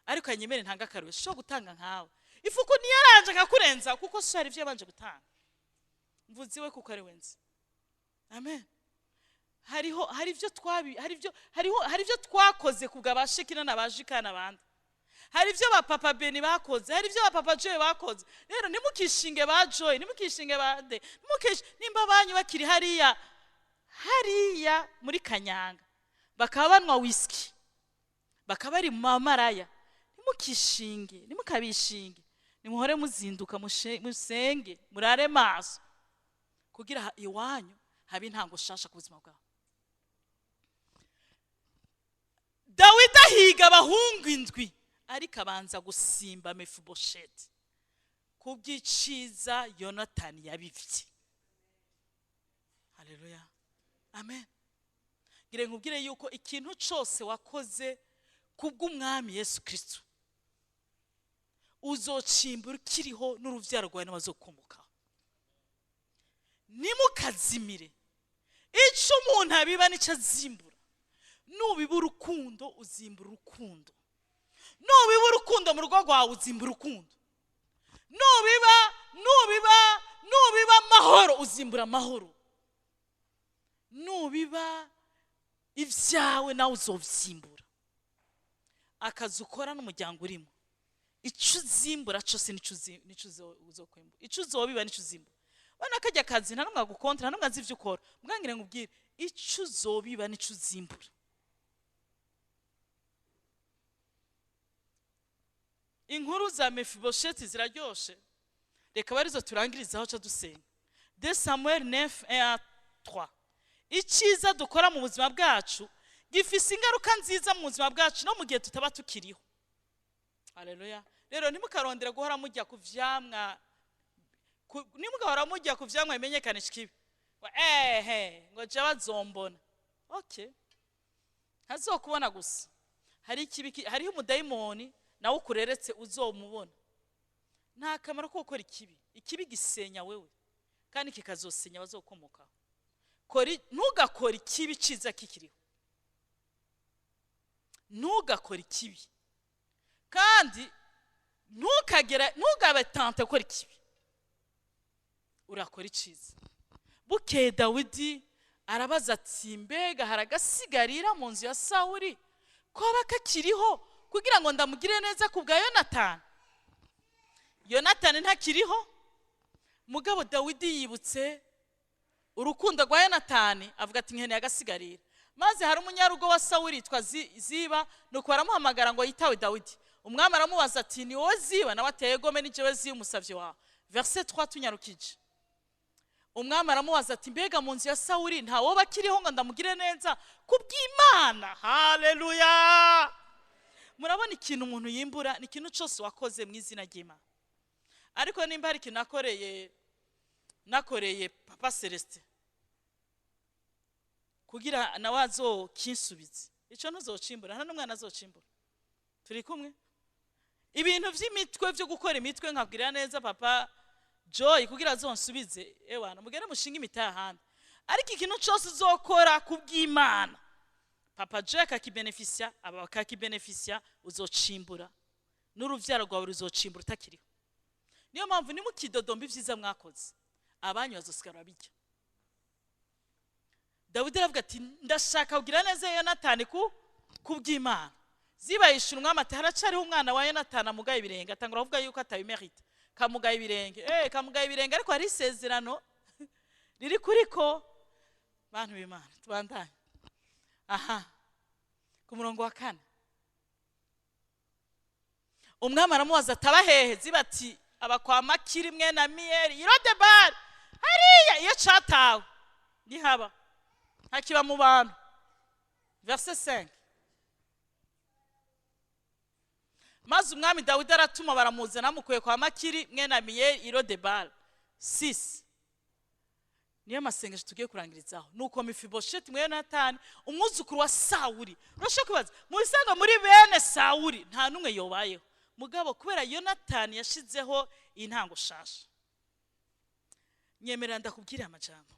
ariko anyemere ntanga akarore. Sinshobora gutanga nkawe. Ifuku niyaranje nkakurenza, kuko so hari ivyo yabanje gutanga. Mvuzi we kuko ari we nzi. Amen. Hariho hari ibyo twabi hari ibyo hariho hari ibyo twakoze kubwa ba Shekina na ba Jika n'abandi. Hari ibyo ba Papa Beni bakoze, hari ibyo ba Papa Joy bakoze. Rero ntimukishinge ba Joy, ntimukishinge ba de, nimba banyu bakiri hariya hariya muri Kanyanga, bakaba banywa whisky, bakaba bari mu mamaraya, ntimukishinge, ntimukabishinge. Nimuhore muzinduka, musenge, murare maso, kugira iwanyu habe intango shasha ku buzima bwawe. Dawidi ahiga abahungu indwi, ariko abanza gusimba Mefibosheti kubw'iciza Yonatani yabivye. Haleluya, amen. Ngire nkubwire yuko ikintu cose wakoze kubw'Umwami Yesu Kristo, uzocimbura ukiriho, n'uruvyaro rwawe n'abazokomokaho. Ntimukazimire. Ico umuntu abiba nico azimbura. Nubiba urukundo, uzimbura urukundo. Nubiba urukundo mu rugo rwawe, uzimbura urukundo. Nubiba amahoro, uzimbura amahoro. Nubiba ibyawe, nawe uzovyimbura. Akazi ukora n'umuryango urimo, icyo uzimbura cyose nico uzokwimbura. Icyo uzobiba nico uzimbura. Ubona kajya kazi, nta n'umwe agukontra, nta n'umwe azi ivyo ukora. Mbwangire nkubwire: icyo uzobiba nico uzimbura. Inkuru za Mefibosheti ziraryoshe, reka barizo turangirizaho ca dusenga. 2 Samuel 9 1 3. Icyiza dukora mu buzima bwacu gifise ingaruka nziza mu buzima bwacu no mu gihe tutaba tukiriho. Haleluya. Rero ntimukarondera guhora mujya ku vyamwa, ntimugahora mujya ku vyamwa bimenyekanisha ikibi, ngo ehe, ngo je bazombona. Okay, ntazokubona gusa, hari ikibi, hariho umudayimoni nawe ukureretse, uzomubona. Nta kamaro ko gukora ikibi. Ikibi gisenya wewe kandi kikazosenya abazokomokaho. Ntugakore ikibi ciza kikiriho. Ntugakore ikibi, kandi ntugabe tenté gukora ikibi. Urakora iciza. Bukeye Dawidi arabaza ati: "Mbega hari agasigarira mu nzu ya Sawuli koba kakiriho, kugira ngo ndamugire neza ku bwa Yonatani?" Yonatani ntakiriho, mugabo Dawidi yibutse urukundo rwa Yonatani, avuga ati: "Nkeneye agasigarira." Maze hari umunyarugo wa Sawuli yitwa Ziba, nuko baramuhamagara ngo yitawe Dawidi. Umwami aramubaza ati: "Ni wowe Ziba?" Nawe ateye: "Gome, ni jewe Ziba, umusavyi wawe." Verset 3, tunyarukije. Umwami aramubaza ati: "Mbega mu nzu ya Sawuri nta woba akiriho ngo ndamugire neza kubw'Imana?" Haleluya! Murabona, ikintu umuntu yimbura ni ikintu cyose wakoze mu izina ry'Imana. Ariko nimba hari ikintu nakoreye Papa Celestin kugira nawe azokinsubize, icyo ntuzocimbura, nta n'umwana azocimbura. Turi kumwe? Ibintu by'imitwe, byo gukora imitwe, nkabwira neza Papa Joy kugira azonsubize, ewana mugere mushinga imitahe ahandi. Ariko ikintu cyose uzokora kubw'Imana, Papa Joy akakibenefisya, aba bakakibenefisya, uzocimbura, n'uruvyaro rwawe ruzocimbura utakiriho. Niyo mpamvu nimukidodomba ibyiza mwakoze, abanyu bazosigara babirya. Dawidi aravuga ati: "Ndashaka kugira neza Yonatani kubw'Imana." Ziba yishura umwami ati: "Haracariho umwana wa Yonatani amugaye ibirenge." Atangura kuvuga yuko atabimerita, kamugaye ibirenge, kamugaye ibirenge, ariko hari isezerano riri kuriko. Bantu b'Imana, tubandanye aha ku murongo wa 4. Umwami aramubaza ati: "Aba hehe?" Ziba ati: "Aba kwa Makiri mwene Amiyeli i Lodebari, hariya iyo catawe nihaba ntakiba mu bantu." Verset 5: Maze umwami Dawidi aratuma, baramuzana, bamukuye kwa Makiri mwene Amiyeli i Lodebari. 6, niyo masengesho tugiye kurangirizaho. Nuko Mefibosheti mwene Yonatani, umwuzukuru wa Sawuli. Urashobora kwibaza, mu bisanzwe muri bene Sawuli nta n'umwe yobayeho, mugabo kubera Yonatani yashizeho intango shasha. Nyemerera ndakubwira amajambo: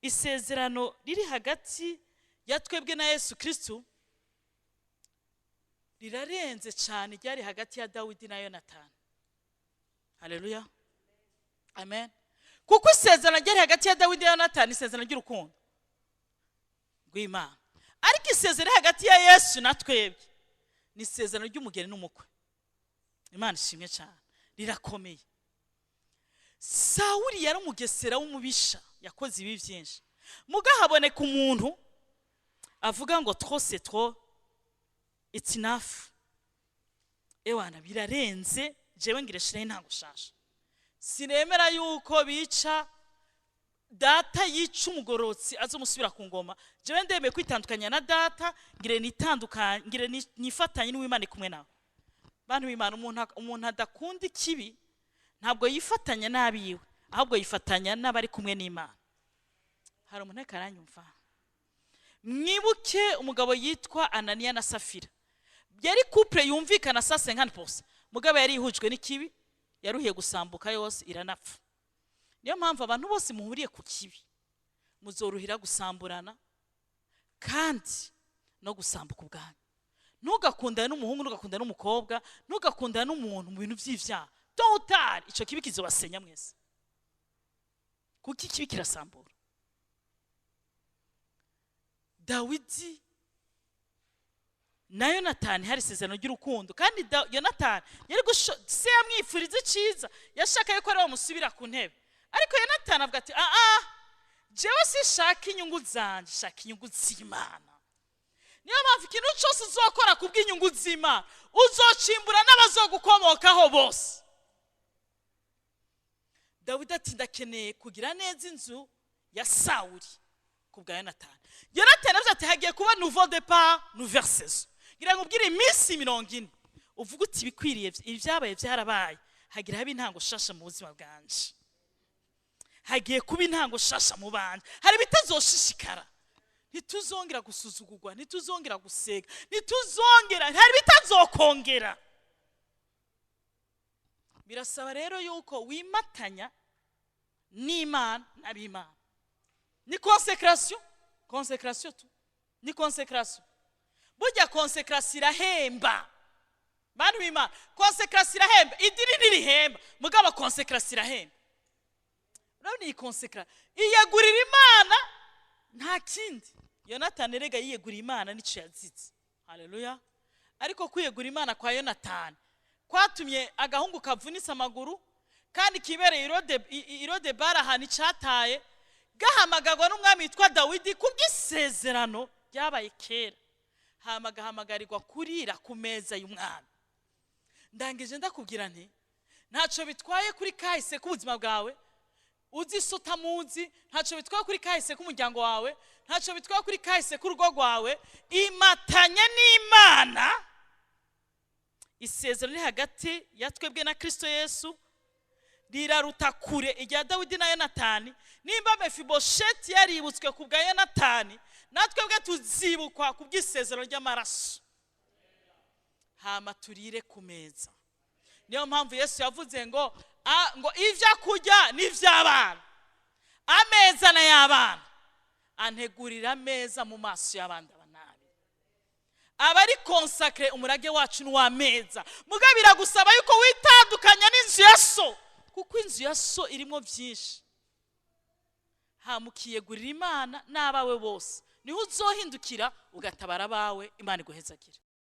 isezerano riri hagati ya twebwe na Yesu Kristu rirarenze cyane ryari hagati ya Dawidi na Yonatani. Haleluya, amen. Kuko isezerano ryari hagati ya Dawidi na Yonatani, isezerano ry'urukundo rw'Imana, ariko isezerano riri hagati ya Yesu na twebwe ni isezerano ry'umugeni n'umukwe. Imana ishimwe cyane, rirakomeye. Sawuli yari umugesera w'umubisha, yakoze ibi byinshi, muga haboneka umuntu avuga ngo: "Trop, c'est trop, it's enough. Ewana, birarenze, jewe ngire shiraho intango shasha. Sinemera yuko bica data, yica umugorotsi azomusubira ku ngoma. Jewe ndemeye kwitandukanya na data, ngire nitandukanye, ngire nifatanye n'uw'Imana kumwe nawe." Bantu b'Imana, umuntu adakunda ikibi ntabwo yifatanya n'abiwe, ahubwo yifatanya n'abari kumwe n'Imana. Hari umuntu ariko aranyumva? Mwibuke umugabo yitwa Ananiya na Safira. Yari couple yumvikana 150%, mugabo yari ihujwe n'ikibi, yaruhiye gusambuka yose iranapfa. Niyo mpamvu abantu bose muhuriye ku kibi muzoruhira gusamburana kandi no gusambuka ubwanyu. Ntugakundane n'umuhungu, ntugakundane n'umukobwa, ntugakundane n'umuntu mu bintu by'ivyaha. Tôt ou tard ico kibi kizobasenya mwese, kuko ikibi kirasambura. Dawidi na Yonatani hari isezerano ry'urukundo, kandi Yonatani yari se yamwifuriza iciza, yashaka yuko ari bamusubira ku ntebe, ariko Yonatani avuga ati: "Aa, jewe sinshaka inyungu zanje, shaka inyungu z'Imana." Niyo mpamvu ikintu cyose uzokora ku bw'inyungu z'Imana uzocimbura n'abazogukomokaho bose. Dawidi ati: "Ndakeneye kugira neza inzu ya Sawuli ku bwa Yonatani." Yonatani avuze ati: "Hagiye kuba nouveau départ, nouvelle saison. Ngira ngo ubwire iminsi 40, uvuge uti: ibikwiriye, ibyabaye byarabaye, hagira habe intango shasha mu buzima bwanje, hagiye kuba intango shasha mu banje. Hari ibitazoshishikara, ntituzongera gusuzugurwa, ntituzongera gusega, ntituzongera, hari ibitazokongera." Birasaba rero yuko wimatanya n'Imana n'ab'Imana. Ni consécration, consécration tu, ni consécration. Burya consécration irahemba, bantu b'Imana, consécration irahemba. Idini ntirihemba, mugabo consécration irahemba. Urabona iyi consécration, iyegurira Imana, nta kindi. Yonatani erega yiyeguriye Imana, nicyo yazitse. Haleluya! Ariko kwiyegura Imana kwa Yonatani kwatumye agahungu kavunitse amaguru kandi kibereye i Lodebari, ahantu icataye, gahamagarwa n'umwami witwa Dawidi kubw'isezerano ryabaye kera, hama agahamagarirwa kurira ku meza y'umwami. Ndangije ndakubwira nti: ntacyo bitwaye kuri kahise k'ubuzima bwawe. Uzi so utamuzi, ntacyo bitwaye kuri kahise k'umuryango wawe, ntacyo bitwaye kuri kahise k'urugo rwawe. Imatanye n'Imana. Isezerano riri hagati ya twebwe na Kirisito Yesu riraruta kure irya Dawidi na Yonatani. Nimba Mefibosheti yaributswe ku bwa Yonatani, natwe bwe tuzibukwa ku bw'isezerano ry'amaraso. Hama turire ku meza. Niyo mpamvu Yesu yavuze ngo ibyo kurya ni iby'abana, ameza n'ay'abana. Antegurira ameza mu maso y'abandi. Aba nabi abari consacré. Umurage wacu ni uw'ameza. Muga biragusaba yuko witandukanya n'inzu ya so, kuko inzu ya so irimo byinshi. Hama ukiyegurira Imana n'abawe bose, niho uzohindukira ugatabara abawe. Imana iguhezagira.